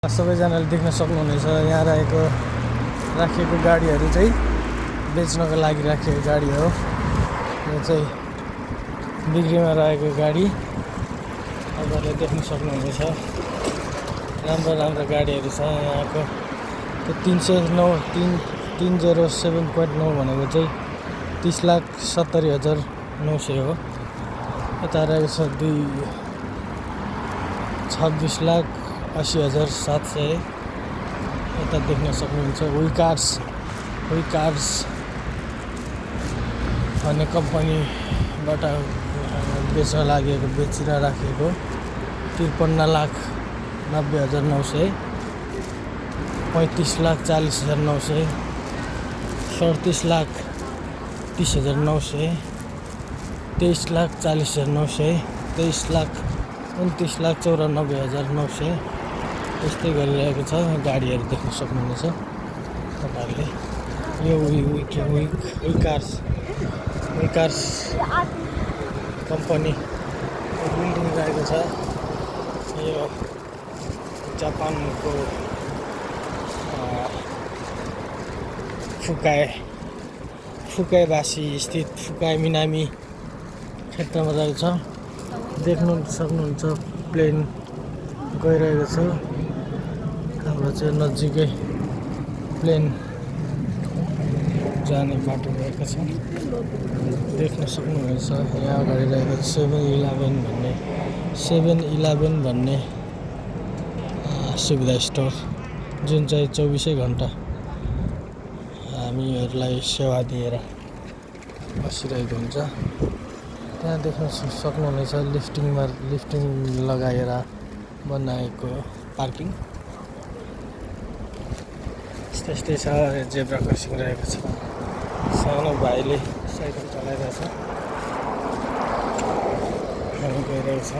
सबैजनाले देख्न सक्नुहुनेछ यहाँ राखिएको गाडीहरू चाहिँ बेच्नको लागि राखिएको गाडी हो। यो चाहिँ बिक्रीमा रहेको गाडी तपाईहरुले देख्न सक्नुहुनेछ। राम्रो गाडीहरू छ यहाँको। त्यो 307.9 भनेको चाहिँ 30,70,900 हो। यता रहेको छ 26,80,700। यता देख्न सक्नुहुन्छ वी कार्स भन्ने कम्पनीबाट बेच्न लागेको राखेको 53,90,900, 35,40,900, 37,30,900, 23,40,900, 23,29,94,900 यस्तै गरिरहेको छ। गाडीहरू देख्न सक्नुहुनेछ तपाईहरुले। यो वी कार्स कम्पनी बिल्डिङ रहेको छ। यो जापानको फुकाइबासी स्थित फुकाई मिनामी क्षेत्रमा रहेको छ। देख्न सक्नुहुन्छ प्लेन गइरहेको छ। हाम्रो चाहिँ नजिकै प्लेन जाने बाटो रहेको छ। देख्न सक्नुहुनेछ यहाँ अगाडि रहेको 7-Eleven भन्ने सुविधा स्टोर, जुन चाहिँ 24 घण्टा हामीहरूलाई सेवा दिएर बसिरहेको हुन्छ। त्यहाँ देख्न सक्नुहुनेछ लिफ्टिङ लगाएर बनाएको पार्किङ। त्यस्तै छ। जेब्रा क्रसिङ रहेको छ। सानो भाइले साइकल चलाइरहेछ। गइरहेको छ।